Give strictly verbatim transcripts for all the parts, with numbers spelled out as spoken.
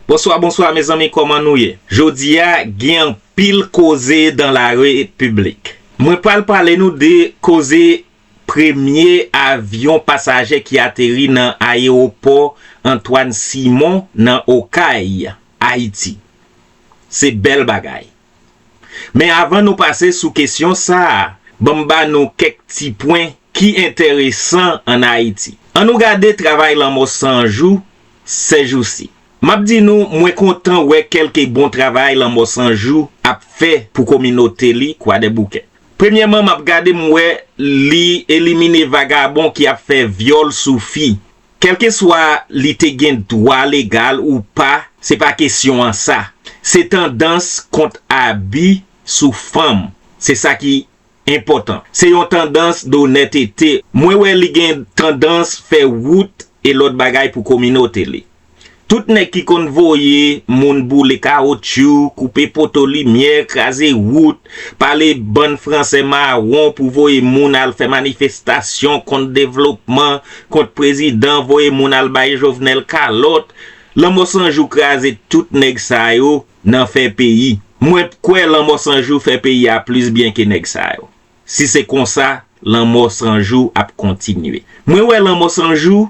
Bonswa, bonswa, mezanmi, kòman nou ye? Jodi a, gen anpil koze dans la République. Mwen pral pale nou de koze premye avyon pasaje ki ateri nan ayewopò Antoine Simon nan Okay, Ayiti. Se bèl bagay. Men avan nou pase sou kesyon sa a, ban m ba nou kèk ti pwen ki enteresan ann Ayiti. Ann nou gade travay Lanmò San Jou sèjousi. M ap di nou, mwen kontan wè kèlke bon travay Lanmò San Jou ap fè pou kominote li, Kwadèboukè. Premyèman, m ap gade, m wè li elimine vagabon ki ap fè vyòl sou fi. Kèlkeswa li te gen dwa legal ou pa, se pa kesyon an sa. Se tandans kont abi sou fanm. Se sa ki enpòtan. Se yon tandans donètete. Mwen wè li gen tandans fè wout e lòt bagay pou kominote li. Tout nèg ki konn voye moun boule kawotchou, koupe poto limyè, kraze wout, pale bann franse mawon pou voye moun al fè manifestasyon kont devlopman, kont prezidan, voye moun al bay Jovenel kalòt, Lanmò San Jou kraze tout nèg sa yo nan fè peyi. Mwen kwè Lanmò San Jou fè peyi a plis byen ke nèg sa yo. Si se konsa, Lanmò San Jou ap kontinye. Mwen wè Lanmò San Jou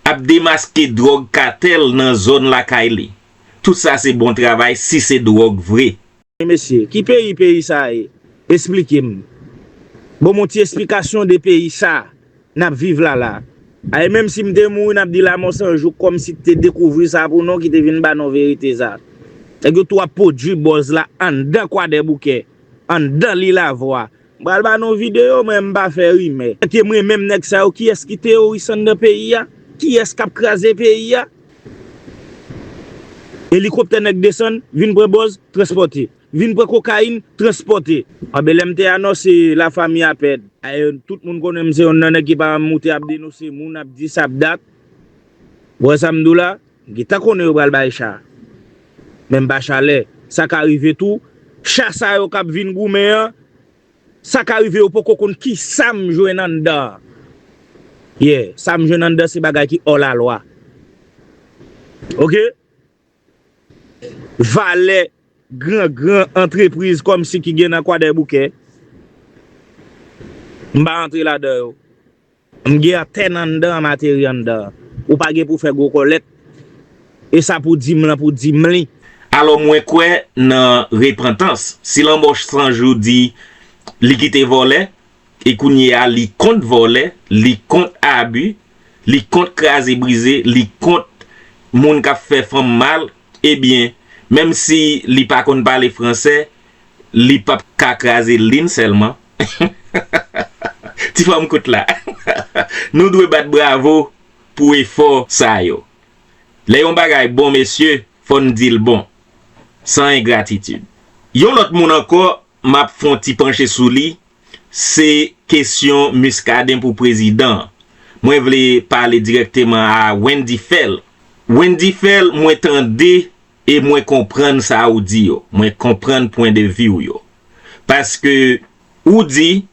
ap demaske dwòg katèl nan zòn lakay li. Tout sa se bon travay si se dwòg vre. Mesye, ki peyi peyi sa ye? Esplike m. Bon, m yon ti esplikasyon de peyi sa n ap viv la la. Ay, menm si m te mouri, n ap di Lanmò San Jou kòmsi te dekouvri sa pou nou ki te vin ba nou verite sa. Nèg yo tou ap pwodui buzz la anndan Kwadèboukè, anndan Lilavwa. M pral ba nou videyo, mwen m pa fè rimè. Ke mwen menm nèg sa yo, kiyès ki teyoris anndan peyi a? Kiyès k ap kraze peyi a? Elikoptè nèg desann, vin pran buzz, transpòte. Vin pran kokayin, transpòte. Anben lè m te anonse lafanmi a pèd. Ayè, tout moun konnen m se yonn nan nèg ki pa moute ap denonse moun, ap di sa ap dat. Ou wè sa m di w la? M gentan konnen yo pral bay cha. Men m pa chalè. Sa ka rive tou. Cha sa yo k ap vin goumen an, sa ka rive yo poko konn kisa m jwenn anndan an. Yeah, sa m jwenn anndan se bagay ki hors la loi. Oke? Valè gran gran antrepriz kòmsi ki gen nan Kwadèboukè. M pa antre ladan yo. M gen antèn anndan an, m ateri anndan an. Ou pa gen pou fè gwo kòlèt. E sa pou di m lan pou di m li. Alò mwen kwè nan repantans. Si Lanmò San Jou di li kite vòlè, e kounye a li kont vòlè, li kont abi, li kont kraze brize, li kont moun k ap fè fanm mal, ebyen, menm si li pa konn pale franse, li p ap ka kraze lin sèlman. Ti fanm kout la. Nou dwe bat bravo pou efò sa yo. Lè yon bagay bon, mesye, fò n di l bon, san engratitid. Yon lòt moun ankò, m ap fè yon ti panche sou li, se kesyon Muscadin pou prezidan an. Mwen vle pale dirèkteman a Wendy Phèl. Wendy Phèl, mwen tande e mwen konprann sa ou di yo. Mwen konprann pwen de vi w yo. Paske ou di,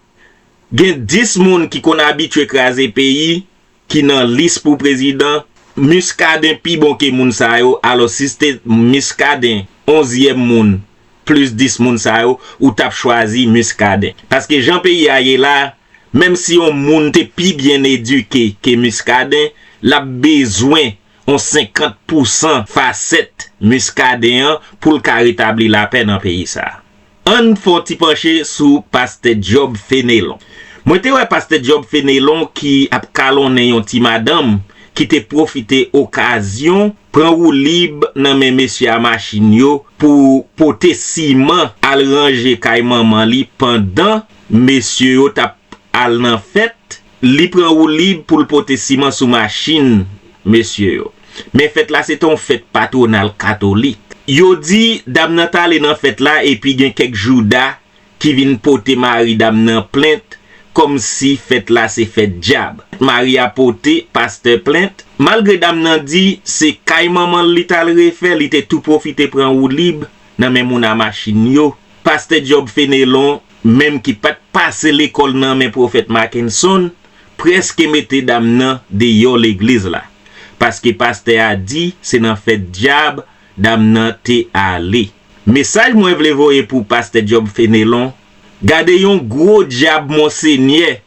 gen dis moun ki konn abitye kraze peyi, ki nan lis pou prezidan, Muscadin pi bon ke moun sa yo, alò si se te Muscadin onzyèm moun plis dis moun sa yo, ou t ap chwazi Muscadin. Paske jan peyi a ye la, menm si yon moun te pi byen edike ke Muscadin, l ap bezwen yon senkant pousan fasèt Muscadin an pou l ka retabli lapè nan peyi sa a. Ann fè yon ti panche sou pastè Job Fenelon. Mwen te wè pastè Job Fenelon ki ap kalonnen yon ti madanm ki te pwofite okazyon pran woulib nan men mesye a machin yo pou pote siman al ranje kay manman li pandan mesye yo t ap al nan fèt, li pran woulib pou l pote siman sou machin mesye yo. Men fèt la se te yon fèt patwonal katolik. Yo di dam nan t ale nan fèt la epi gen kèk jouda ki vin pote mari dam nan plent kòmsi fèt la se fèt dyab. Mari a pote pastè plent, malgre dam nan di se kay manman l li t al refè, li te tou pwofite pran woulib nan men moun a machin yo. Pastè Job Fenelon, menm ki pa t pase lekòl nan men Pwofèt Mackenson, prèske mete dam nan deyò legliz la. Paske pastè a di se nan fèt dyab dam nan te ale. Mesaj mwen vle voye pou pastè Job Fenelon, gade yon gwo djab monsenyè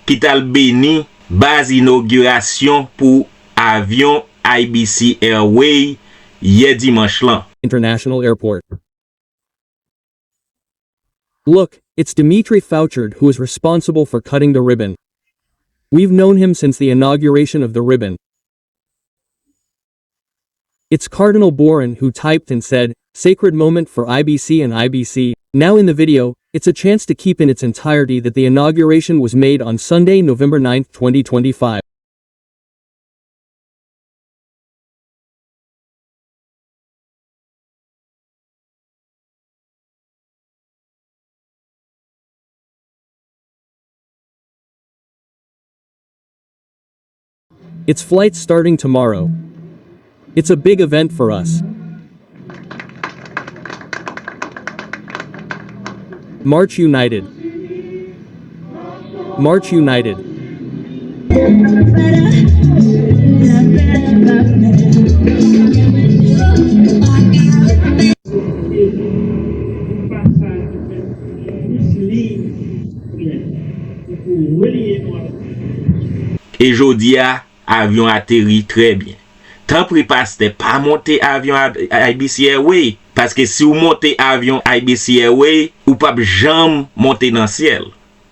ki t al beni baz inogirasyon pou avyon I B C Airway yè dimanch lan. International Airport. Look, it's Dimitri Fouchard who is responsible for cutting the ribbon. We've known him since the inauguration of the ribbon. It's Cardinal Boren who typed and said, "Sacred moment for I B C and I B C." Now in the video, it's a chance to keep in its entirety that the inauguration was made on Sunday, November ninth, twenty twenty-five. Its flight starting tomorrow. It's a big event for us. March United. March United. E jodi a, avyon ateri trè byen. Tanpri pastè, pa monte avyon I B C Airway, paske si w monte avyon I B C Airway, ou p ap janm monte nan syèl.